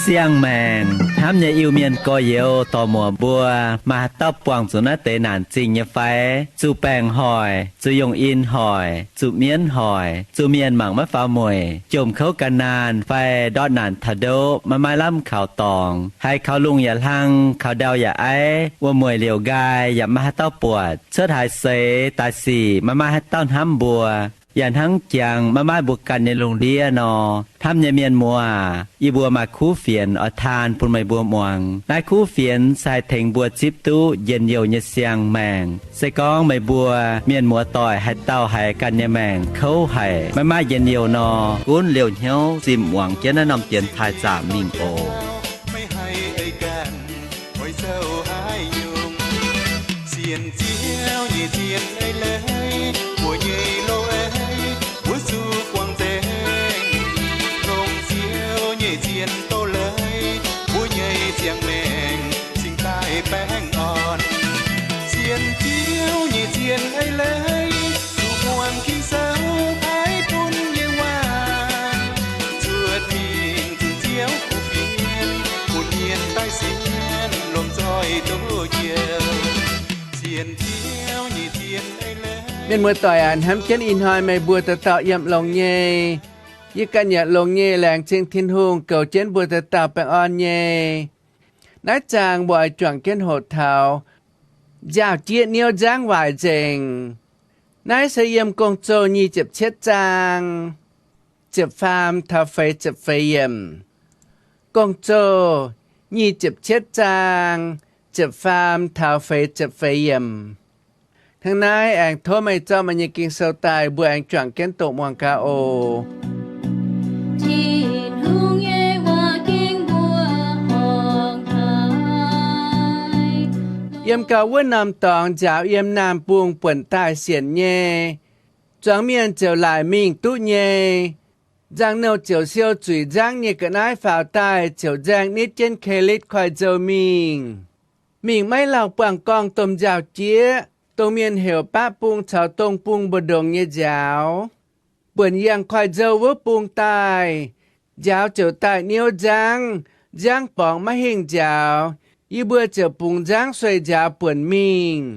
Siang-maengc hnamv nyei Iu-Mienh gorx-youz dorc-muoc mbuo, maaih haaix dauh buangh zuqc naaiv deix naanc zingh nyei fai? Zuqc baengc hoic, zuqc yongh in hoic, zuqc mienv hoic, zuqc mienh mangc maiv faaux mueic, jomc kouv gan naanh fai ndortv naanc taux ndoqv maiv maaih lamh kaux dorngx, haiz kaux lungh yaac hlang, kaux ndau yaac aiv, wuom-mueic liouc nqaai yaac maiv maaih haaix dauh buatc, cuotv haaix seix daaih sic maiv maaih haaix dauh hnamv mbuo, yaac hnangv jangx maiv maaih mbuo ganh nyei lungh ndiev nor. Hnamv nyei mienh muoz aac, yie mbuo maaih kuv fienx oix taan bun meih mbuo muangx. Naaiv kuv fienx se haih tengx mbuo zipv duqv njien-youh nyei siang-maengc. Se gorngv meih mbuo mienh muoz doic haaix dauh haiz ganh nyei maengc kouv haic, maiv maaih njien-youh nor, gunv liouh hnyouv zimh muangx jienv naaiv norm dienx taaih zaamc mingh oc. Meih haih ei ganh oix zoux haaix nyungc? Sienx Ziouv nyei zien ei leiz, mbuo nyei loz-ei wuov zuqc guangc nzengc. Longc Ziouv nyei zien doz-leiz, mbuo nyei ziangh maengc cingx daaih baengh orn. Sienx Ziouv nyei zien ei leiz, zuqc muangx Ging-Sou paaiv bun nyei waac, zuotc mingh zunc Ziouv kuv fienx, bun mienh daaih sienx lomh nzoih duqv njoux. Sienx Ziouv nyei zien ei leiz. Mienh muoz-doic aac, hnamv jienv ih hnoi meih mbuo dauh dauh yiem longx nyei. Yie ganh yaac longx nyei, laengz zingh Tin-Hungh goux jienv mbuo dauh dauh baengh orn nyei. Naaiv zaang mbuo oix juangc jienv hoqc taux nziaaux-jieqv niouv nzangv waaic nzengc. Naaiv se yiem Gong-Zoh nyic ziepc cietv zaang ziepc faam taux feix ziepc feix yiemc. Gong-Zoh nyic ziepc cietv zaang ziepc faam taux feix ziepc feix yiemc. Hnangv naaiv aengx tov meih zorqv meih nyei Ging-Sou daaih, mbuo aengx juangc jienv doqc muangx gaax oc. Tin-Hungh nyei waac ging mbuo horngc haic. Yiem gau wuov norm dorngx nziaaux yiem naamh bung buonc daaih sienc nyei, zuangx mienh ziouc laaic mingh duqv nyei. Nzangc-nouh ziouc siou zuiz nzangv nyei ga'naaiv faaux daaih ziouc nzaeng nitv jienv Kelitv Koiv-Nzou mingh. Mingh maiv lauh buangh gorngv domh nziaaux-jieqv, dongh mienh heuc baqv bung caux dong bung mbu'ndongx nyei nziaaux. Buonc yangh koiv-nzou wuov bung daaih, nziaaux ziouc daaih niouv nzangv, nziangv borngz maiv hingh nziaaux. Yie mbuo ziouc bungx nzangv sueih nziaaux buonc mingh.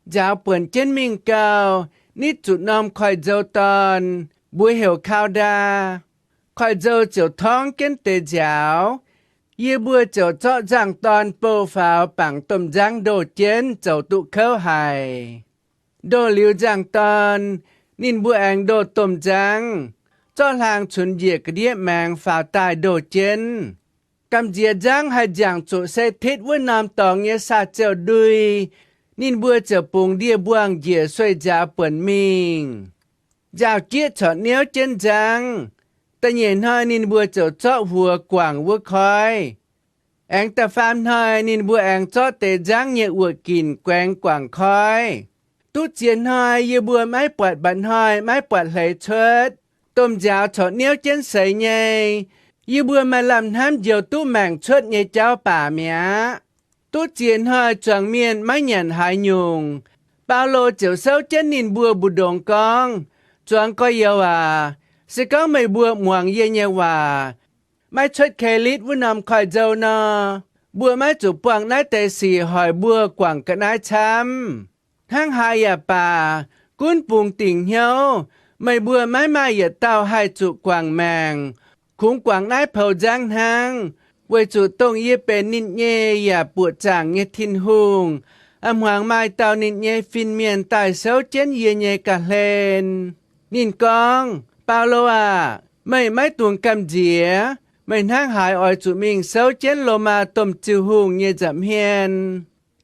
Nziaaux buonc jienv mingh gau, nitv zuqc norm koiv-nzou dorn, mbuox heuc Kau Ndaa. Koiv-nzou ziouc torngv jienv deix nziaaux. Yie mbuo ziouc zorqv nzangv dorn bouh faaux bangc domh nzangv ndoh jienv, zoux duqv kouv haic. Ndoh liuz nzangv dorn, ninh mbuo aengx ndoh domh nzangv, zorqv hlaang cunx njiec ga'ndiev maengx faaux daaih ndoh jienv. Gamh nziex nzangv haih nziangc zuqc se titv wuov norm dorngx nyei saa-ziouh ndui, ninh mbuo ziouc bungx ndie-mbuangh njiec sueih nziaaux buonc mingh. Nziaaux-jieqv corc niouv jienv nzangv. Da'nyeic hnoi ninh mbuo ziouc zorqv huox guangc wuov koiv. Aengx da'faam hnoi ninh mbuo aengx zorqv deix nzangv nyei wuoqc ginc guaengx guangc koiv. Duqv ziex hnoi yie mbuo maiv buatc mba'hnoi maiv buatc hleix cuotv. Domh nziaaux corc niouv jienv seix nyei. Yie mbuo maaih lamh hnamv njoux duqv maengc cuotv nyei jauv baac mi'aqv. Duqv ziex hnoi zuangx mienh maiv nyanc haaix nyungc. Baulo ziouc souv jienv ninh mbuo mbu'ndongx gorngv, Zuangx gorx-youz aac, se gorngv meih mbuo muangx yie nyei waac, maiv cuotv Kelitv wuov norm koiv-nzou nor, mbuo maiv zuqc buangh naaiv deix sic hoic mbuo guangc ga'naaiv camv. Hnangv haaix yaac baac, gunv bungx dingc hnyouv, meih mbuo maiv maaih yietc dauh haih zuqc guangc maengc. Kungx guangc naaiv poux nzangv hnangv, weic zuqc dongh yie benx ninh nyei yaac buoqc zaangc nyei Tin-Hungh a'hmuangx maaih dauh ninh nyei fin-mienh daaih souv jienv yie nyei ga'hlen. Ninh gorngv, Baulo aah! Meih maiv dungx gamh nziex. Meih hnangv haaix oix zuqc mingh souv jienv Lomaa domh ziuh hungh nyei nza'hmien.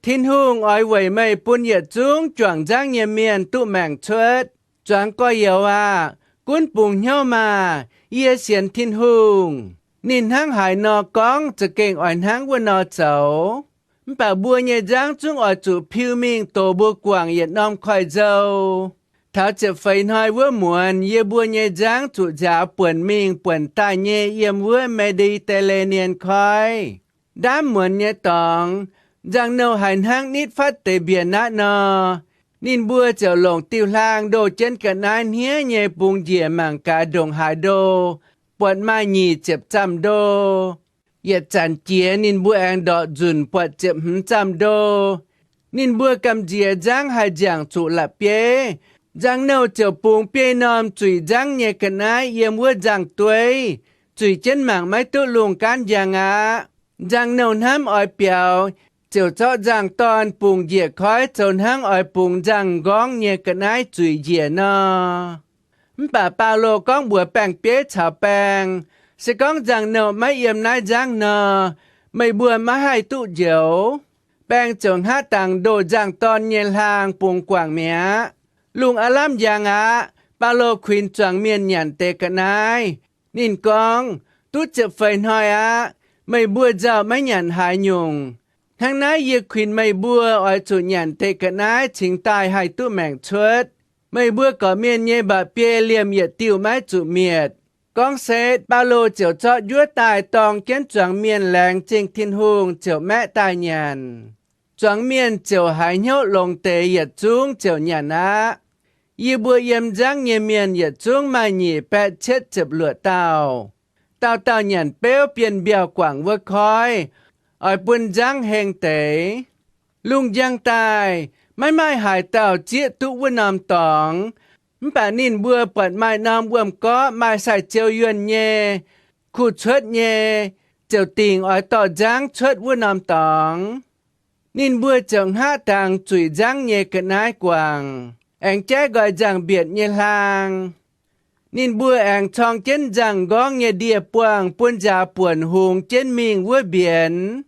Tin-Hungh oix weic meih bun yietc zungv juangc nzangv nyei mienh duqv maengc cuotv. Zuangx gorx-youz aah! Gunv bungx hnyouv maah! Yie sienx Tin-Hungh. Ninh hnangv haaix nor gorngv za'gengh oix hnangv wuov nor zoux. Mv baac mbuo nyei nzangv zungv oix zuqc piu mingh dox mbuo guangc yietc norm koiv-nzou. Taux ziepc feix hnoi wuov muonz, yie mbuo nyei nzangv zuqc nziaaux buonc mingh buonc daaih nyei yiem wuov Me^ndi^te^le^nien Koiv. Ndaamv muonz nyei dorngx, nzangc-nouh haiz hnangv nitv fatv deix mbienx aqv nor, ninh mbuo ziouc longc diuh hlaang ndoh jienv ga'naaiv hniev nyei bungx njiec mangc gaax ndongc haaix ndo buatc maaih nyic ziepc zamh ndo. Yietc zanc jiex ninh mbuo aengx ndortv nzunc buatc ziepc hmz zamh ndo. Ninh mbuo gamh nziex nzangv haih nziangc zuqc la'bieiv. Nzangc-nouh ziouc bungx biei norm zuic nzangv nyei ga'naaiv yiem wuov nzangv-dueiv, zuic jienv mangc maiv duqv lungh gaanv njang aqv. Nzangc-nouh hnamv oix biaux, ziouc zorqv nzangc-dorn bungx njiec koiv zoux hnangv oix bungx nzangc-nqorngv nyei ga'naaiv zuic njiec nor. Mv baac Baulo gorngv mbuox baeng-bieiv caux baeng, Se gorngv nzangc-nouh maiv yiem naaiv nzangv nor, meih mbuo maiv haih duqv njoux. Baeng ziouc hngaqv dangx ndoh nzangc-dorn nyei hlaang bungx guangc mi'aqv. Lungh aav lamh njang aqv. Baulo kuinx zuangx mienh nyanc deix ga'naaiv. Ninh gorngv, Duqv ziepc feix hnoi aqv. Meih mbuo nzauh maiv nyanc haaix nyungc. Hnangv naaiv yie kuinx meih mbuo oix zuqc nyanc deix ga'naaiv cingx daaih haih duqv maengc cuotv. Meih mbuo gorqv-mienh nyei mba'biei liemh yietc diuh maiv zuqc mietc. Gorngv setv, Baulo ziouc zorqv njuov daaih dorng jienv zuangx mienh laengz zingh Tin-Hungh ziouc maeqv daaih nyanc. Zuangx mienh ziouc haiz hnyouv longx deix yietc zungv ziouc nyanc aqv. Yie mbuo yiem nzangv nyei mienh yietc zungv maaih nyic baeqv cietv ziepc luoqc dauh. Dauh dauh nyanc beuv bienh mbiauh guangc wuov koiv, oix bun nzangv heng deix. Lungh njang daaih, maiv maaih haaix dauh zieqv duqv wuov norm dorngx. Mv baac ninh mbuo buatc maaih norm wuom-gorqv maaih sai-ziou yuonh nyei, kuh cuotv nyei, ziouc dingc oix dorh nzangv cuotv wuov norm dorngx. Ninh mbuo ziouc hngaqv dangx zuic nzangv nyei ga'naaiv guangc, aengx jaiv nqoi nzangc-mbietc nyei hlaang. Ninh mbuo aengx corng jienv nzangc-nqorngv nyei ndie-buangh bun nziaaux buonc hungx jienv mingh wuov mbienx.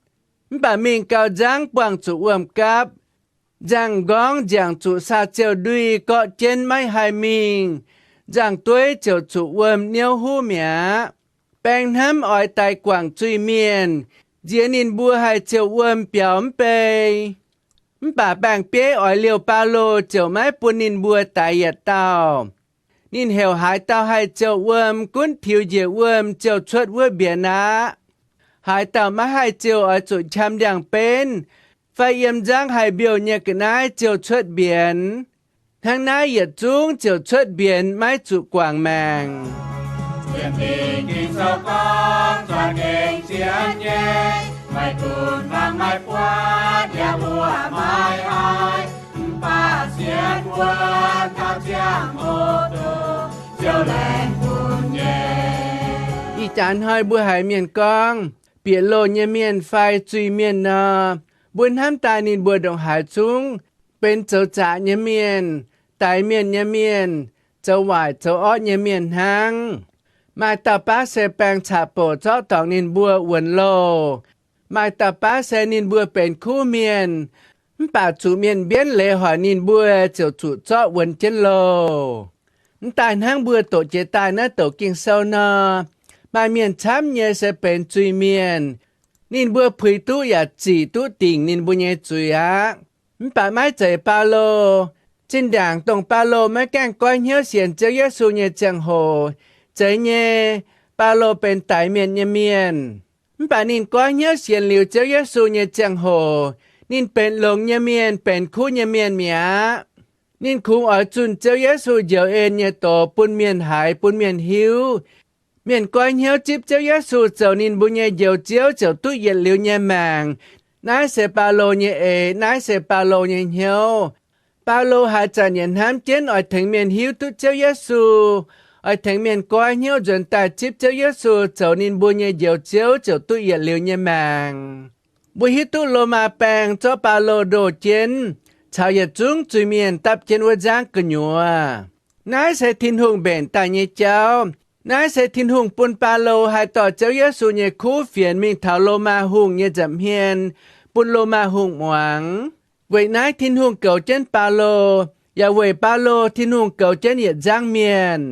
Mv baac mingh gau nzangv buangh zuqc wuom-gapv. Nzangc-nqorngv nziangc zuqc saa-ziou ndui gorqv jienv maiv haih mingh. Nzangc-dueiv ziouc zuqc wuom niouv huv mi'aqv. Baeng hnamv oix daix guangc zuiz-mienh, nziex ninh mbuo haih ziouc wuom biaux mv bei. Mv baac baeng-bieiv oix liouh Baulo ziouc maiv bun ninh mbuo daix yietc dauh. Ninh heuc haaix dauh haih ziouc wuom gunv tiux njiec wuom ziouc cuotv wuov mbienx aqv. Haaix dauh maiv haih ziouc oix zuqc qam ndiangx-benv fai yiem nzangv haih mbiouh nyei ga'naaiv ziouc cuotv mbienx. Hnangv naaiv yietc zungv ziouc cuotv mbienx maiv zuqc guangc maengc. Ih jaax hnoi mbuo haiz mienh gorngv, bieqc loh nyei mienh fai zuiz-mienh nor, mbuo hnamv daaih ninh mbuo ndongc haaix zungv benx zoux zaqc nyei mienh, daix mienh nyei mienh, zoux waaic zoux orqv nyei mienh hnangv. Maaih dauh baav se baeng caqv-bouc zorqv dorngc ninh mbuo wuonx loh. Maaih dauh baav se ninh mbuo benx kuv mienh, mv baac zuqc mienh mbienv leiz hoic ninh mbuo ziouc zuqc zorqv wuonx jienv loh. Mv daaih hnangv mbuo doqc jiex daaih naaiv douc Ging-Sou nor, maaih mienh camv nyei se benx zuiz-mienh. Ninh mbuo puix duqv yaac zic duqv dingc ninh mbuo nyei zuiz aqv. Mv baac maiv zeiz Baulo. Zinh ndaangc dongh Baulo maiv gaengh goiv hnyouv sienx Ziouv Yesu nyei ziangh hoc, zeiz nyei, Baulo benx daix mienh nyei mienh. Mv baac ninh goiv hnyouv sienx liuz Ziouv Yesu nyei ziangh hoc, ninh benx longx nyei mienh, benx kuv nyei mienh mi'aqv. Ninh kungx oix zunh Ziouv Yesu njoux en nyei doz bun mienh haiz, bun mienh hiuv. Mienh goiv hnyouv zipv Ziouv Yesu zoux ninh mbuo nyei Njoux Ziouv ziouc duqv yietc liuz nyei maengc. Naaiv se Baulo nyei eix, naaiv se Baulo nyei hnyouv. Baulo haaix zanc yaac hnamv jienv oix tengx mienh hiuv duqv Ziouv Yesu, oix tengx mienh goiv hnyouv nzuonx daaih zipv Ziouv Yesu zoux ninh mbuo nyei Njoux Ziouv ziouc duqv yietc liuz nyei maengc. Mbuo hiuv duqv Lomaa Baeng zorqv Baulo ndoh jienv caux yietc zungv zuiz-mienh dapv jienv wuov nzangv gu'nyuoz. Naaiv se Tin-Hungh mbenc daaih nyei jauv. Naaiv se Tin-Hungh bun Baulo haih dorh Ziouv Yesu nyei kuv fienx mingh taux Lomaa hungh nyei nza'hmien, bun Lomaa hungh muangx. Weic naaiv Tin-Hungh goux jienv Baulo, yaac weic Baulo Tin-Hungh goux jienv yietc nzangv mienh.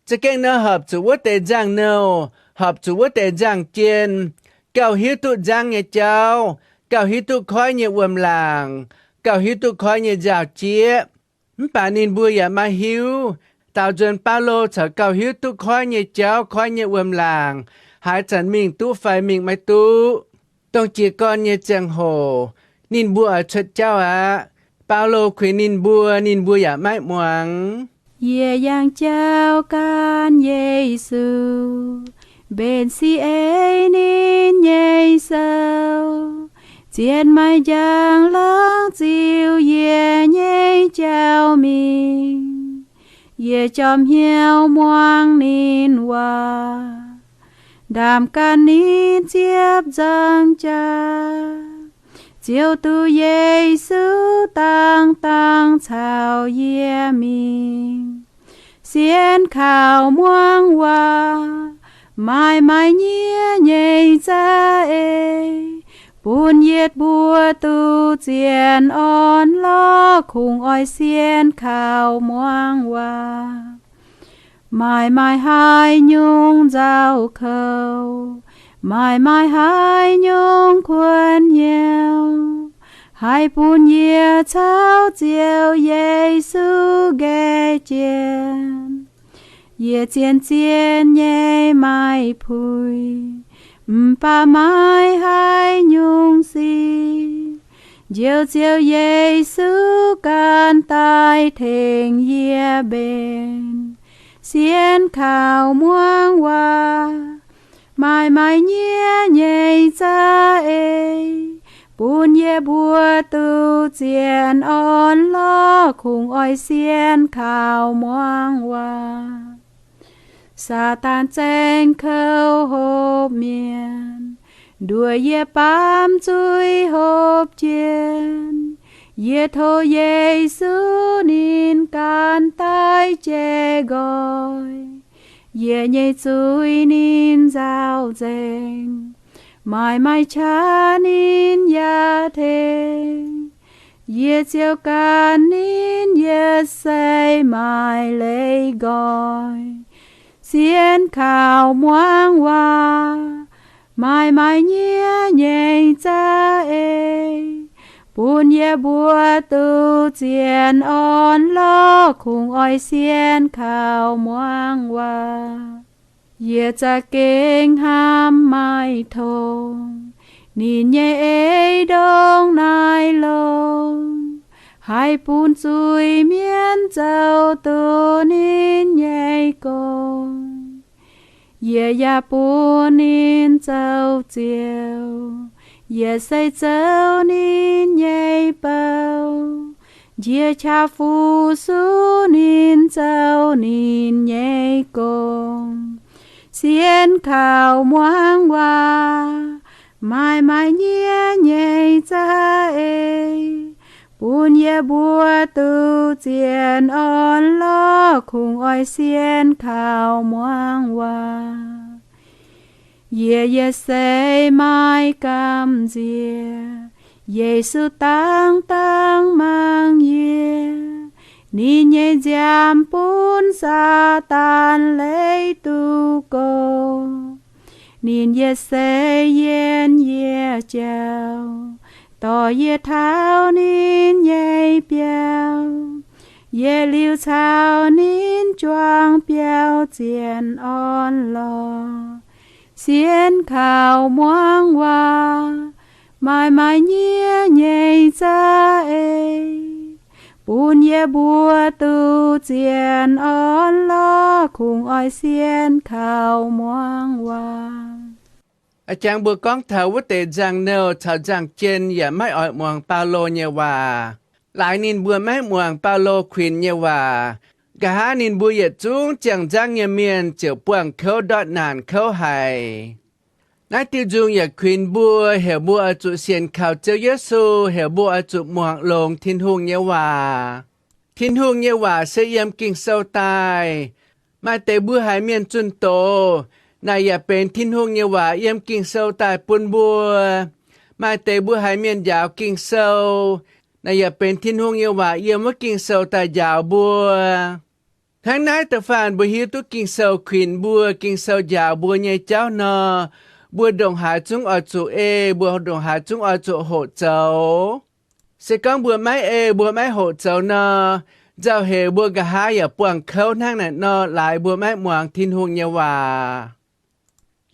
Za'gengh nor horpc zuqc wuov deix nzangv-nouh, horpc zuqc wuov deix nzangv-jien, gauh hiuv duqv nzangv nyei jauv, gauh hiuv duqv koiv nyei wuom-laangc, gauh hiuv duqv koiv nyei nzaaux jieqv. Mv baac ninh mbuo yaac maiv hiuv. Daaux nzuonx Baulo caux gauh hiuv duqv koiv nyei jauv, koiv nyei wuom-laangc, haaix zanc mingh duqv fai mingh maiv duqv. Dongh jiez gorn nyei ziangh hoc, ninh mbuo oix cuotv jauv aqv. Baulo kuinx ninh mbuo, ninh mbuo yaac maiv muangx. Yie yangh jauv gan Yesu, mbenc siec eix ninh nyei sou. Zien maaih njang-laangc ziux yie nyei jauv mingh. Yie jorm hnyouv muangx ninh waac, ndaamv ganh ninh ziepc nzangc jaax, ziouc duqv Yesu dangh dangh caux yie mingh. Sienx kaux muangx waac, maaih maaih nyiev nyei za'eix, bun yietc mbuo duqv zien orn lorqc. Kungx oix sienx kaux muangx waac, maaih maaih haaix nyungc nzauh kouv, maaih maaih haaix nyungc kuonx hnyouv, haih bun yie caux Ziouv Yesu nqae jien. Yie zien zien nyei maaih puix, mv baac maaih haaix nyungc sic, njoux Ziouv Yesu ganh daaih tengx yie mbenc. Sienx kaux muangx waac, maaih maaih nyiev nyei za'eix, bun yie mbuo duqv zien orn lorqc. Kungx oix sienx kaux muangx waac. Saadaan zaeng kouv hopv mienh, nduoh yie baamz zuiz hopv jienv. Yie tov Yesu ninh ganh daaih jaiv nqoi. Yie nyei zuiz ninh nzaaux nzengc, maaih maaih qaqv ninh yaac tengx. Yie ziouc gan ninh yietc seix maaih leiz nqoi. Sienx kaux muangx waac, maaih maaih nyiev nyei za'eix, bun yie mbuo duqv zien orn lorqc. Kungx oix sienx kaux muangx waac. Yie za'gengh hnamv maaih tong ninh nyei eix ndongc naaiv longx, haih bun zuiz-mienv zoux duqv ninh nyei gong. Yie yaac bun ninh zoux Ziouv, yietc seix zoux ninh nyei bou, njiec qaqv fu-sux ninh zoux ninh nyei gong. Sienx kaux muangx waac, maaih maaih nyiev nyei za'eix, bun yie mbuo duqv zien orn lorqc. Kungx oix sienx kaux muangx waac. Yie yietc seix maaih gamh nziex, Yesu dangh dangh mangc yie. Ninh nyei nziaamv bun Saadaan leiz duqv gox. Ninh yietc seix yiem yie jauv, dorh yie taux ninh nyei biauv. Yie liuz caux ninh juangc biauv zien orn lorqc. Sienx kaux muangx waac, maaih maaih nyiev nyei za'eix, bun yie mbuo duqv zien orn lorqc. Kungx oix sienx kaux muangx waac. A'jangx mbuo gorngv taux wuov deix nzangc-nouh caux nzangc-jien yaac maiv oix muangx Baulo nyei waac. Laaix ninh mbuo maiv muangx Baulo kuinx nyei waac, nqa'haav ninh mbuo yietc zungv ziangh nzangv nyei mienh ziouc buangh kouv ndortv naanc kouv haic. Naaiv diuh nzung yaac kuinx mbuo, heuc mbuo oix zuqc sienx kaux Ziouv Yesu, heuc mbuo oix zuqc muangx longx Tin-Hungh nyei waac. Tin-Hungh nyei waac se yiem Ging-Sou daaih. Maaih deix mbuo haiz mienh zunh doz, naaic yaac benx Tin-Hungh nyei waac yiem Ging-Sou daaih bun mbuo. Maaih deix mbuo haiz mienh njaaux Ging-Sou, naaic yaac benx Tin-Hungh nyei waac yiem wuov Ging-Sou daaih njaaux mbuo. Hnangv naaiv da'faanh mbuo hiuv duqv Ging-Sou kuinx mbuo, Ging-Sou njaaux mbuo nyei jauv nor, mbuo ndongc haaix zungv oix zuqc ei, mbuo ndongc haaix zungv oix zuqc hoqc zoux. Se gorngv mbuo maiv ei, mbuo maiv hoqc zoux nor, Nzauh heix mbuo nqa'haav yaac buangh kouv hnangv naaic nor, laaix mbuo maiv muangx Tin-Hungh nyei waac.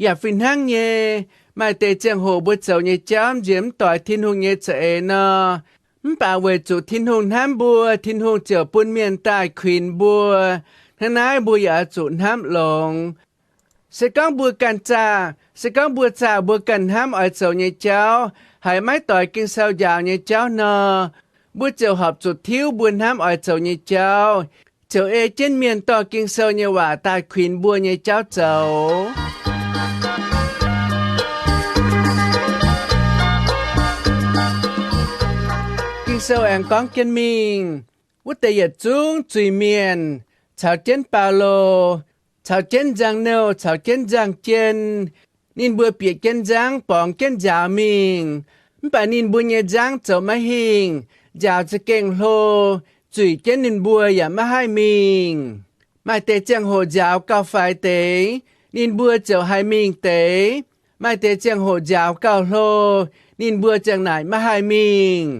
Yaac fih hnangv nyei, maaih deix ziangh hoc mbuo zoux nyei jauv nziex mv doix Tin-Hungh nyei za'eix nor, mv baac weic zuqc Tin-Hungh hnamv mbuo, Tin-Hungh ziouc bun mienh daaih kuinx mbuo. Hnangv naaiv mbuo yaac oix zuqc hnamv longx. Se gorngv mbuo ganh zaah, se gorngv mbuo zaah mbuo ganh hnamv oix zoux nyei jauv, haiz maiv doix Ging-Sou njaaux nyei jauv nor, mbuo ziouc horpc zuqc tiuv mbuo hnamv oix zoux nyei jauv, ziouc ei jienv mienh dorh Ging-Sou nyei waac daaih kuinx mbuo nyei jauv zoux. Ging-Sou aengx gorngv jienv mingh, wuov deix yietc zungv zuiz-mienh caux jienv Baulo, caux jienv nzangc-nouh, caux jienv nzangc-jien, ninh mbuo bieqc jienv nzangv borngz jienv njaaux mingh. Mv baac ninh mbuo nyei nzangv zoux maiv hingh, njaaux za'gengh hlo, zuic jienv ninh mbuo yaac maiv haih mingh. Maaih deix ziangh hoc njaaux gauh faix deix, ninh mbuo ziouc haih mingh deix. Maaih deix ziangh hoc njaaux gauh hlo, ninh mbuo ziang naaic maiv haih mingh.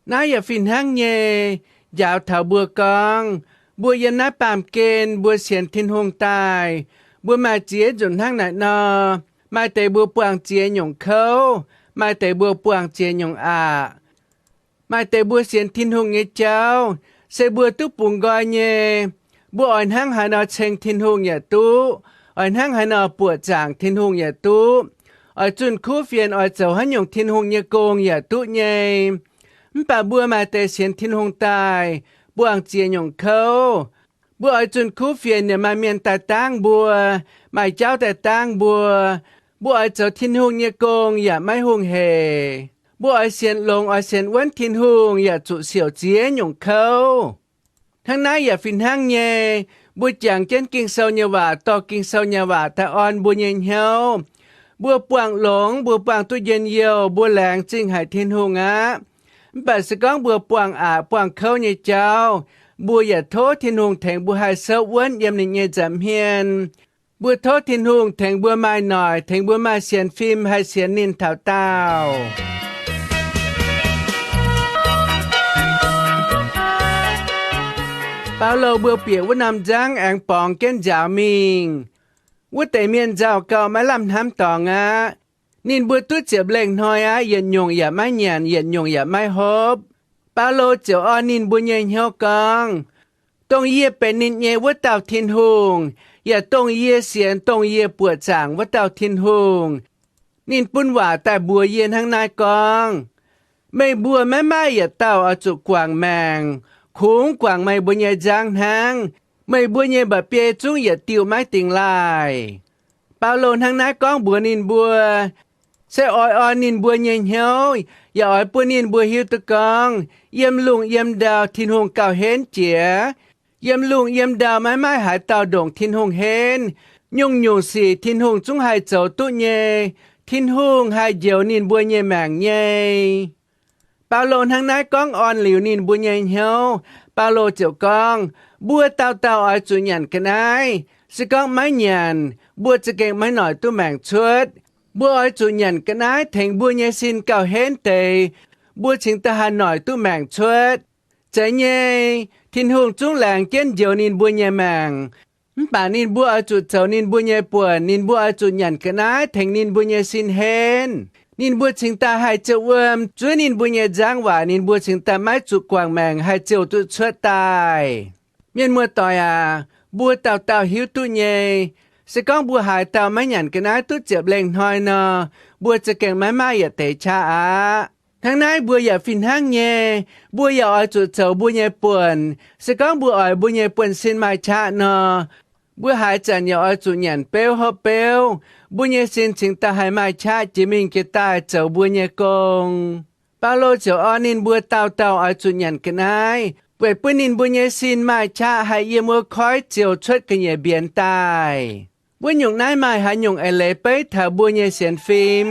Naaiv yaac fih hnangv nyei, njaaux taux mbuo gorngv, mbuo yiem naaiv baamh gen mbuo sienx Tin-Hungh daaih, mbuo maaih ziex nzunc hnangv naaic nor. Maaih deix mbuo buangh ziex nyungc kouv, maaih deix mbuo buangh ziex nyungc aqc. Maaih deix mbuo sienx Tin-Hungh nyei jauv, se mbuo duqv bungx nqoi nyei. Mbuo oix hnangv haaix nor ceng Tin-Hungh yaac duqv, oix hnangv haaix nor buoqc zaangc Tin-Hungh yaac duqv, oix zunh kuv fienx, oix zoux haaix nyungc Tin-Hungh nyei gong yaac duqv nyei. Mv baac mbuo maaih deix sienx Tin-Hungh daaih, buangh ziex nyungc kouv. Mbuo oix zunh kuv fienx yaac maaih mienh daaih dangv mbuo, maaih jauv daaih dangv mbuo. Mbuo oix zoux Tin-Hungh nyei gong yaac maiv hungh hec. Mbuo oix sienx longx, oix sienx wuonv Tin-Hungh yaac zuqc siouc ziex nyungc kouv. Hnangv naaiv yaac fih hnangv nyei, mbuo jangx jienv Ging-Sou nyei waac, dorh Ging-Sou nyei waac daaih orn mbuo nyei hnyouv. Mbuo buangh longx, mbuo buangh duqv njien-youh, mbuo laengz zingh haic Tin-Hungh aqv. Mv baac se gorngv mbuo buangh aqc, buangh kouv nyei jauv, mbuo yaac tov Tin-Hungh tengx mbuo haih souv wuonv yiem ninh nyei nza'hmien. Mbuo tov Tin-Hungh tengx mbuo maaih noic, tengx mbuo maaih sienx fim haih sienx ninh taux daauh. Baulo mbuo bieqc wuov norm nzangv aengx borngz jienv njaaux mingh. Wuov deix mienh nzauh gauh maiv lamh hnamv dorngx aqv. Ninh mbuo duqv ziepc lengh hnoi aqv, yietc nyungc yaac maiv nyanc, yietc nyungc yaac maiv hopv. Baulo ziouc orn ninh mbuo nyei hnyouv gorngv, dongh yie benx ninh nyei wuov dauh Tin-Hungh, yaac dongh yie sienx, dongh yie buoqc zaangc wuov dauh Tin-Hungh, ninh bun waac daaih mbuox yie hnangv naaiv gorngv, meih mbuo maiv maaih yietc dauh oix zuqc guangc maengc. Kungx guangc meih mbuo nyei nzangv hnangv. Meih mbuo nyei mba'biei zungv yietc diuh maiv dingx laaih. Baulo hnangv naaiv gorngv mbuox ninh mbuo, se oix orn ninh mbuo nyei hnyouv, yaac oix bun ninh mbuo hiuv duqv gorngv, yiem lungh yiem ndau Tin-Hungh gauh henv jiex. Yiem lungh yiem ndau maiv maaih haaix dauh ndongc Tin-Hungh henv. Nyungc-nyungc sic Tin-Hungh zungv haih zoux duqv nyei. Tin-Hungh haih njoux ninh mbuo nyei maengc nyei. Baulo hnangv naaiv gorngv orn liuz ninh mbuo nyei hnyouv, Baulo ziouc gorngv, mbuo dauh dauh oix zuqc nyanc ga'naaiv. Se gorngv maiv nyanc, mbuo za'gengh maiv noic duqv maengc cuotv. Mbuo oix zuqc nyanc ga'naaiv tengx mbuo nyei sin gauh henv deix, mbuo cingx daaih haih noic duqv maengc cuotv. Zeiz nyei, Tin-Hungh zungv laengz jienv njoux ninh mbuo nyei maengc. Mv baac ninh mbuo oix zuqc zoux ninh mbuo nyei buonc. Ninh mbuo oix zuqc nyanc ga'naaiv tengx ninh mbuo nyei sin henv, ninh mbuo cingx daaih haih ziouc wuom zuov ninh mbuo nyei nzangv waac, ninh mbuo cingx daaih maiv zuqc guangc maengc, haih ziouc duqv cuotv daaih. Mienh muoz-doic aac, mbuo dauh dauh hiuv duqv nyei, se gorngv mbuo haaix dauh maiv nyanc ga'naaiv duqv ziepc lengh hnoi nor, mbuo za'gengh maiv maaih yietc deix qaqv aqv. Hnangv naaiv mbuo yaac fih hnangv nyei. Mbuo yaac oix zuqc zoux mbuo nyei buonc. Se gorngv mbuo oix mbuo nyei buonv-sin maaih qaqv nor, mbuo haaix zanc yaac oix zuqc nyanc beuv hopv beuv, mbuo nyei sin cingx daaih haih maaih qaqv jiex mingh jiex daaih zoux mbuo nyei gong. Baulo ziouc orn ninh mbuo dauh dauh oix zuqc nyanc ga'naaiv, weic bun ninh mbuo nyei sin maaih qaqv haih yiem wuov koiv ziouc cuotv ga'nyiec mbienx daaih. Wuov nyungc naaiv maaih haaix nyungc eix leiz beiv taux mbuo nyei sienx fim?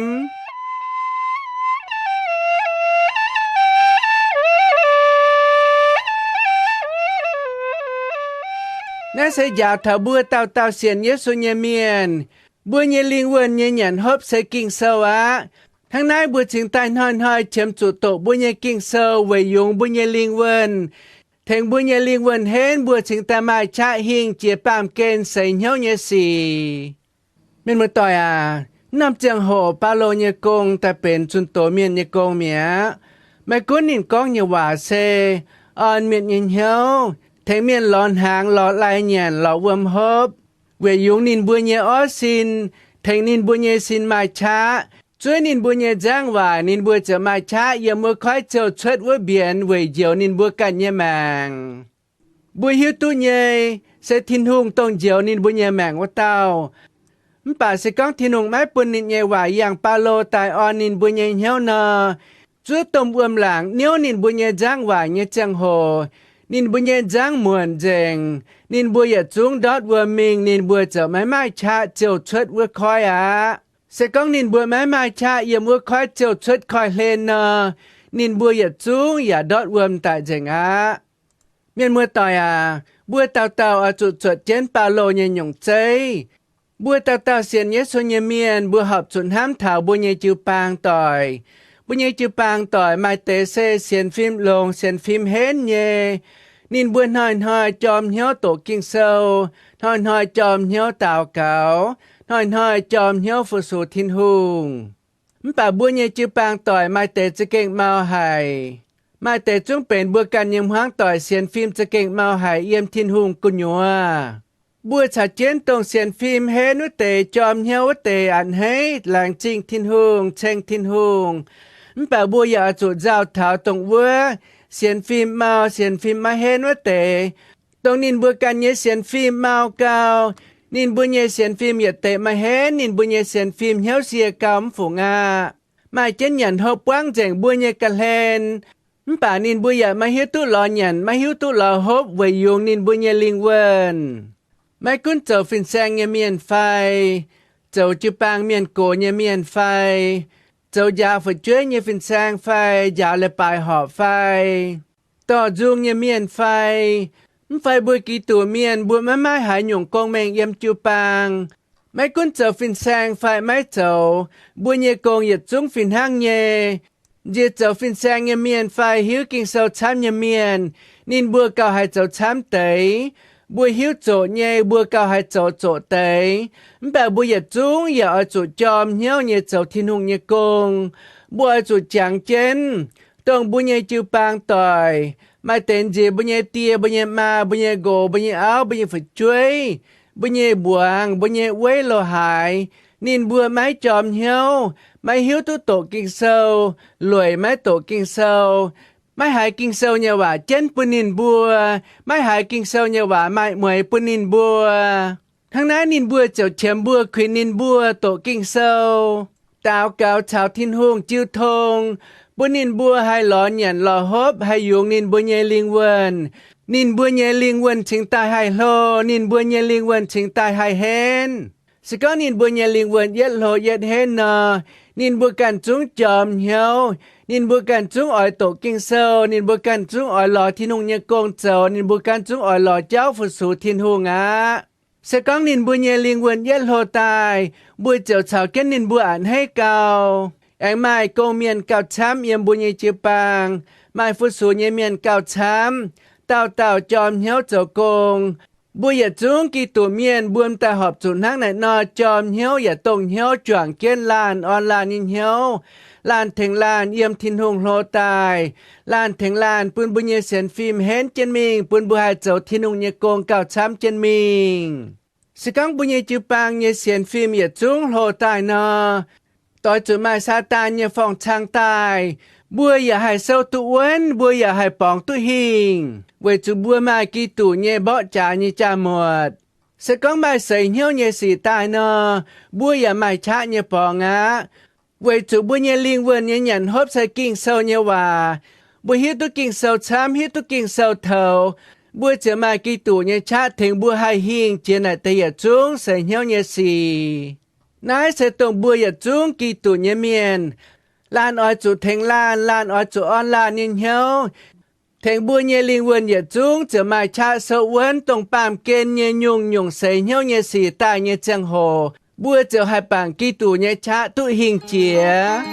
Naaiv se njaaux taux mbuo dauh dauh sienx Yesu nyei mienh. Mbuo nyei lingh wuonh nyei nyanc hopv se Ging-Sou aqv. Hnangv naaiv mbuo cingx daaih hnoi-hnoi qiemx zuqc doqc mbuo nyei Ging-Sou weic yungz mbuo nyei lingh wuonh. tengx mbuo nyei lingh wuonh henv mbuo cingx daaih maaih qaqv hingh jiex baamh gen seix hnyouv nyei sic. Mienh muoz-doic aac, naaiv norm ziangh hoc Baulo nyei gong daaih benx zunh doz mienh nyei gong mi'aqv. Maiv gunv ninh gorngv nyei waac se orn mienh nyei hnyouv, tengx mienh lorz hnaangx, lorz lai nyanc, lorz wuom hopv, weic yungz ninh mbuo nyei orv sin, tengx ninh mbuo nyei sin maaih qaqv, zuov ninh mbuo nyei nzangv waaic, ninh mbuo ziouc maaih qaqv yiem wuov koiv ziouh cuotv wuov mbienx weic njoux ninh mbuo ganh nyei maengc. Mbuo hiuv duqv nyei, se Tin-Hungh dongh njoux ninh mbuo nyei maengc wuov dauh. Mv baac se gorngv Tin-Hungh maiv bun ninh nyei waac yangh Baulo daaih orn ninh mbuo nyei hnyouv nor, zuov domh wuom-laangc niouv ninh mbuo nyei nzangv waaic nyei ziangh hoc, ninh mbuo nyei nzangv muonc nzengc, ninh mbuo yietc zungv ndortv wuom mingh, ninh mbuo ziouc maiv maaih qaqv ziouh cuotv wuov koiv aqv. Se gorngv ninh mbuo maiv maaih qaqv yiem wuov koiv ziouh cuotv koiv-hlen nor, ninh mbuo yietc zungv yaac ndortv wuom daic nzengc aqv. Mienh muoz-doic aac, mbuo dauh dauh oix zuqc zuotc jienv Baulo nyei nyungc zeiv. Mbuo dauh dauh sienx Yesu nyei mienh, mbuo horpc zuqc hnamv taux mbuo nyei jiu-baang doic. Mbuo nyei jiu-baang doic maaih deix se sienx fim longx, sienx fim henv nyei. Ninh mbuo hnoi-hnoi jorm hnyouv doqc Ging-Sou, hnoi-hnoi jorm hnyouv daux gaux, hnoi-hnoi jorm hnyouv fu-sux Tin-Hungh. Mv baac mbuo nyei jiu-baang doic maaih deix za'gengh mau haic. Maaih deix zungv benx mbuo ganh nyei hmuangv doic sienx fim za'gengh mau haic yiem Tin-Hungh gu'nyuoz. Mbuo caux jienv dongh sienx fim henv wuov deix, jorm hnyouv wuov deix a'hneiv laengz zingh Tin-Hungh, ceng Tin-Hungh. Mv baac mbuo yaac oix zuqc nzauh taux dongh wuov sienx fim mau, sienx fim maiv henv wuov deix. Dongh ninh mbuo ganh nyei sienx fim mau gau, ninh mbuo nyei sienx fim yietc deix maiv henv, ninh mbuo nyei sienx fim hnyouv sie gau mv fungc aqv. Maaih jienv nyanc hopv buangv nzengc mbuo nyei ga'hlen, mv baac ninh mbuo yaac maiv hiuv duqv lorz nyanc, maiv hiuv duqv lorz hopv weic yungz ninh mbuo nyei lingh wuonh. Maiv gunv zoux fin-saeng nyei mienh fai, zoux jiu-baang mienh gox nyei mienh fai, zoux njaaux fu'jueiv nyei fin-saeng fai, njaaux leiz-baaix horpc fai, dorh nzung nyei mienh fai, mv fai mbuo Giduc mienh mbuo maiv maaih haaix nyungc gong-mengh yiem jiu-baang, maiv gunv zoux fin-saeng fai maiv zoux, mbuo nyei gong yietc zungv fih hnangv nyei. Nziex zoux fin-saeng nyei mienh fai hiuv Ging-Sou camv nyei mienh, ninh mbuo gauh haih zoux camv deix. Mbuo hiuv zoqc nyei, mbuo gauh haih zoux zoqc deix. Mv baac mbuo yietc zungv yaac oix zuqc jorm hnyouv nyei zoux Tin-Hungh nyei gong. Mbuo oix zuqc jangx jienv, dongh mbuo nyei jiu-baang doic, maaih deix nziex mbuo nyei die, mbuo nyei maa, mbuo nyei nqox, mbuo nyei auv, mbuo nyei fu'jueiv, mbuo nyei mbuangz, mbuo nyei weiv lo haaix, ninh mbuo maiv jorm hnyouv, maiv hiuv duqv doqc Ging-Sou, lueic maiv doqc Ging-Sou, maiv haiz Ging-Sou nyei waac jienv bun ninh mbuo, maiv haiz Ging-Sou nyei waac maaih mueix bun ninh mbuo. Hnangv naaiv ninh mbuo ziouc qiemx mbuo, kuinx ninh mbuo doqc Ging-Sou, daux gaux caux Tin-Hungh jiu tong, bun ninh mbuo haih lorz nyanc lorz hopv, haih yungz ninh mbuo nyei lingh wuonh. Ninh mbuo nyei lingh wuonh cingx daaih haih hlo, ninh mbuo nyei lingh wuonh cingx daaih haih henv. Se gorngv ninh mbuo nyei lingh wuonh yietv hlo yietv henv nor, ninh mbuo ganh zungv jorm hnyouv, ninh mbuo ganh zungv oix doqc Ging-Sou, ninh mbuo ganh zungv oix lorz Tin-Hungh nyei gong zoux, ninh mbuo ganh zungv oix lorz jauv fu-sux Tin-Hungh aqv. Se gorngv ninh mbuo nyei lingh wuonh yietv hlo daaih, mbuo ziouc caux jienv ninh mbuo a'hneiv gau. Aengx maaih gong-mienh gauh camv yiem mbuo nyei jiu-baang, maaih fu-sux nyei mienh gauh camv, dauh dauh jorm hnyouv zoux gong. Mbuo yietc zungv Giduc mienh mbuo m'daaih horpc zuqc hnangv naaic nor jorm hnyouv yaac dongh hnyouv juangc jienv laanh orn laanh nyei hnyouv, laanh tengx laanh yiem Tin-Hungh hlo daaih, laanh tengx laanh bun mbuo nyei sienx fim henv jienv mingh, bun mbuo haih zoux Tin-Hungh nyei gong gauh camv jienv mingh. Se gorngv mbuo nyei jiu-baang nyei sienx fim yietc zungv hlo daaih nor, doix zuqc maaih Saadaan nyei forng-cang daaih, mbuo yaac haih sou duqv wuonv, mbuo yaac haih borngz duqv hingh, weic zuqc mbuo maaih Giduc nyei mborqv jaax nyei jaa-muotc. Se gorngv maaih seix hnyouv nyei sic daaih nor, mbuo yaac maaih qaqv nyei borngz aqv. Weic zuqc mbuo nyei lingh wuonh nyei nyanc hopv se Ging-Sou nyei waac. Mbuo hiuv duqv Ging-Sou camv, hiuv duqv Ging-Sou toux, mbuo ziouc maaih Giduc nyei qaqv tengx mbuo haih hingh jiex naaic deix yietc zungv seix hnyouv nyei sic. Naaiv se dongh mbuo yietc zungv Giduc nyei mienh, laanh oix zuqc tengx laanh, laanh oix zuqc orn laanh nyei hnyouv, tengx mbuo nyei lingh wuonh yietc zungv ziouc maaih qaqv sou wuonv dongh baamh gen nyei nyungc-nyungc seix hnyouv nyei sic daaih nyei ziangh hoc, mbuo ziouc haih bangc Giduc nyei qaqv duqv hingh jiex.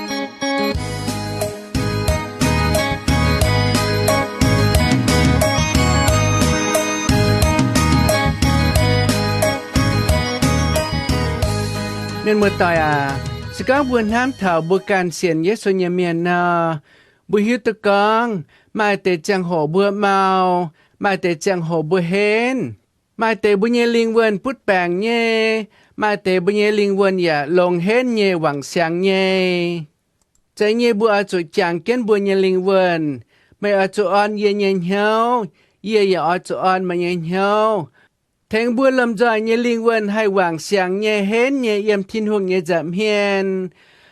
Mienh muoz-doic aac, se gorngv mbuo hnamv taux mbuo ganh sienx Yesu nyei mienh nor, mbuo hiuv duqv gorngv maaih deix ziangh hoc mbuo mau, maaih deix ziangh hoc mbuo henv, maaih deix mbuo nyei lingh wuonh butv baengc nyei, maaih deix mbuo nyei lingh wuonh yaac longx henv nyei, wangc siangx nyei. Zeiz nyei mbuo oix zuqc jangx jienv mbuo nyei lingh wuonh. Meih oix zuqc orn yie nyei hnyouv, yie yaac oix zuqc orn meih nyei hnyouv, tengx mbuo lomh nzoih nyei lingh wuonh haih wangc siangx nyei, henv nyei yiem Tin-Hungh nyei nza'hmien.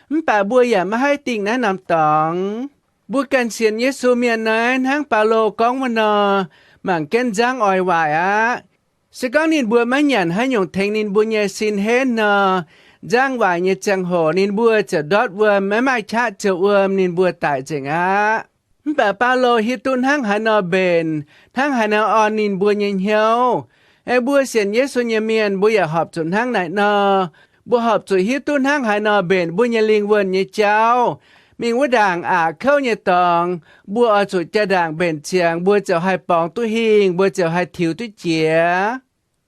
Mv baac mbuo yaac maiv haih dingh naaiv norm dorngx. Mbuo ganh sienx Yesu mienh naaiv hnangv Baulo gorngv wuov nor, mangc jienv nzangv oix waaic aqv. Se gorngv ninh mbuo maiv nyanc haaix nyungc tengx ninh mbuo nyei sin henv nor, nzangv waaic nyei ziangh hoc ninh mbuo ziouc ndortv wuom, maiv maaih qaqv ziouh wuom, ninh mbuo daic nzengc aqv. Mv baac Baulo hiuv duqv hnangv haaix nor mbenc, hnangv haaix nor orn ninh mbuo nyei hnyouv. Aeqv, mbuo sienx Yesu nyei mienh mbuo yaac horpc zuqc hnangv naaic nor. Mbuo horpc zuqc hiuv duqv hnangv haaix nor mbenc mbuo nyei lingh wuonh nyei jauv. Mingh wuov ndaangc aqc kouv nyei dorngx, mbuo oix zuqc jaa-ndaangc mbenc ziangx, mbuo ziouc haih borngz duqv hingh, mbuo ziouc haih tiux duqv jiex.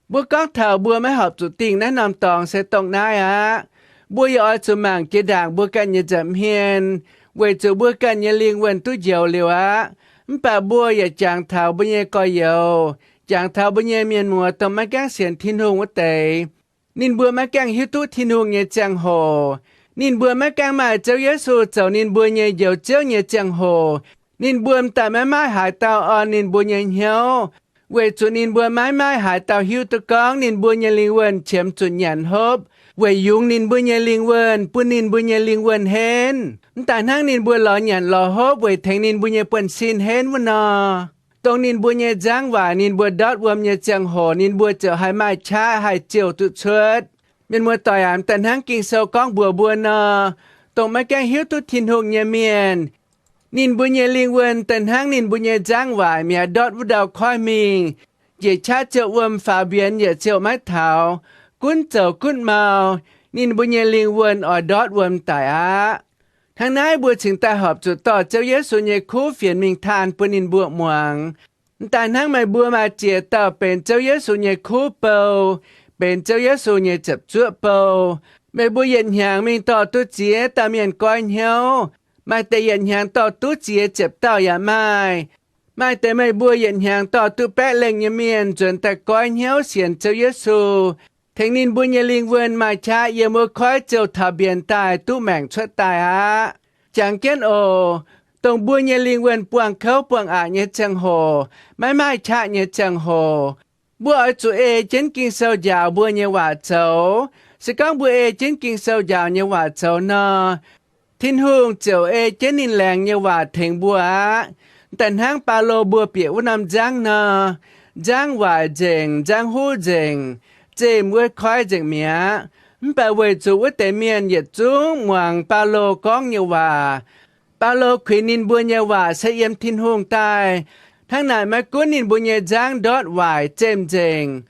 Mbuo gorngv taux mbuo maiv horpc zuqc dingh naaiv norm dorngx se dongh naaiv aqv. Mbuo yaac oix zuqc mangc jiex ndaangc mbuo ganh nyei nza'hmien, weic zuqc mbuo ganh nyei lingh wuonh duqv njoux liuz aqv. Mv baac mbuo yaac jangx taux mbuo nyei gorx-youz, jangx taux mbuo nyei mienh muoz dongh maiv gaengh sienx Tin-Hungh wuov deix. Ninh mbuo maiv gaengh hiuv duqv Tin-Hungh nyei ziangh hoc. Ninh mbuo maiv gaengh maaih Ziouv Yesu zoux ninh mbuo nyei Njoux Ziouv nyei ziangh hoc, ninh mbuo m'daaih maiv maaih haaix dauh orn ninh mbuo nyei hnyouv, weic zuqc ninh mbuo maiv maaih haaix dauh hiuv duqv gorngv ninh mbuo nyei lingh wuonh qiemx zuqc nyanc hopv, weic yungz ninh mbuo nyei lingh wuonh, bun ninh mbuo nyei lingh wuonh henv. M'daaih hnangv ninh mbuo lorz nyanc lorz hopv weic tengx ninh mbuo nyei buonv-sin henv wuov nor, dongh ninh mbuo nyei nzangv waaic ninh mbuo ndortv wuom nyei ziangh hoc ninh mbuo ziouc haih maaih qaqv haih ziouh duqv cuotv. Mienh muoz-doic aac, m'daaih hnangv Ging-Sou gorngv mbuox mbuo nor, dongh maiv gaengh hiuv duqv Tin-Hungh nyei mienh, ninh mbuo nyei lingh wuonh daaih hnangv ninh mbuo nyei nzangv waaic mi'aqv, ndortv wuov ndau koiv mingh, njiec qaqv ziouh wuom, faaux mbienx yietc ziouh maiv taux, gunv zoux gunv mau, ninh mbuo nyei lingh wuonh oix ndortv wuom daic aqv. Hnangv naaiv mbuo cingx daaih horpc zuqc dorh Ziouv Yesu nyei kuv fienx mingh taan bun ninh mbuo muangx. M'daaih hnangv meih mbuo maaih ziex dauh benx Ziouv Yesu nyei kuv bou, benx Ziouv Yesu nyei ziepc zuoqv bou, meih mbuo yietc hnyangx mingh dorh duqv ziex dauh mienh goiv hnyouv. Maaih deix yietc hnyangx dorh duqv ziex ziepc dauh yaac maaih. Maaih deix meih mbuo yietc hnyangx dorh duqv baeqv lengh nyei mienh nzuonx daaih goiv hnyouv sienx Ziouv Yesu, tengx ninh mbuo nyei lingh wuonh maaih qaqv yiem wuov koiv ziouh taux mbienx daaih duqv maengc cuotv daaih aqv. Jangx jienv oc. Dongh mbuo nyei lingh wuonh buangh kouv buangh aqc nyei ziangh hoc, maiv maaih qaqv nyei ziangh hoc, mbuo oix zuqc ei jienv Ging-Sou njaaux mbuo nyei waac zoux. Se gorngv mbuo ei jienv Ging-Sou njaaux nyei waac zoux nor, Tin-Hungh ziouc ei jienv ninh laengz nyei waac tengx mbuo aqv. Daaih hnangv Baulo mbuo bieqc wuov norm nzangv nor, nzangv waaic nzengc, nzangv huv nzengc, zemh wuov koiv nzengc mi'aqv. Mv baac weic zuqc wuov deix mienh yietc zungv muangx Baulo gorngv nyei waac, Baulo kuinx ninh mbuo nyei waac se yiem Tin-Hungh daaih. Hnangv naaic maiv gunv ninh mbuo nyei nzangv ndortv waaic zemh nzengc,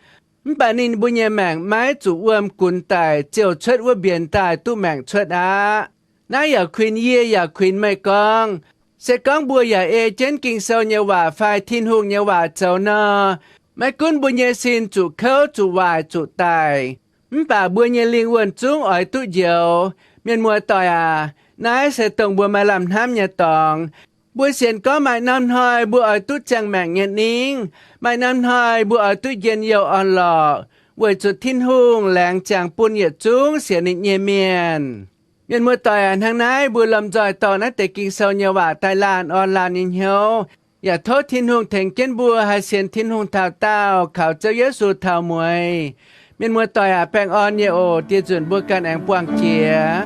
mv baac ninh mbuo nyei maengc maiv zuqc wuom gunx daic ziouh cuotv wuov mbienx daaih duqv maengc cuotv aqv. Naaiv yaac kuinx yie yaac kuinx meih gorngv, se gorngv mbuo yaac ei jienv Ging-Sou nyei waac fai Tin-Hungh nyei waac zoux nor, maiv gunv mbuo nyei sin zuqc kouv, zuqc waaic, zuqc daic, mv baac mbuo nyei lingh wuonh zungv oix duqv njoux. Mienh muoz-doic aac, naaiv se dongh mbuo maaih lamh hnamv nyei dorngx. Mbuo sienx gorngv maaih norm hnoi mbuo oix duqv ziangh maengc nyei ningv, maaih norm hnoi mbuo oix duqv njien-youh orn-lorqc, weic zuqc Tin-Hungh laengz ziangx bun yietc zungv sienx ninh nyei mienh. Mienh muoz-doic aac, hnangv naaiv mbuo lomh nzoih dorh naaiv deix Ging-Sou nyei waac daaih laanh orn laanh nyei hnyouv, yaac tov Tin-Hungh tengx jienv mbuo haih sienx Tin-Hungh taux daauh, kaux Ziouv Yesu taux mueiz. Mienh muoz-doic aac, baengh orn nyei oc. Dieh nzunc mbuo ganh aengx buangh jiex.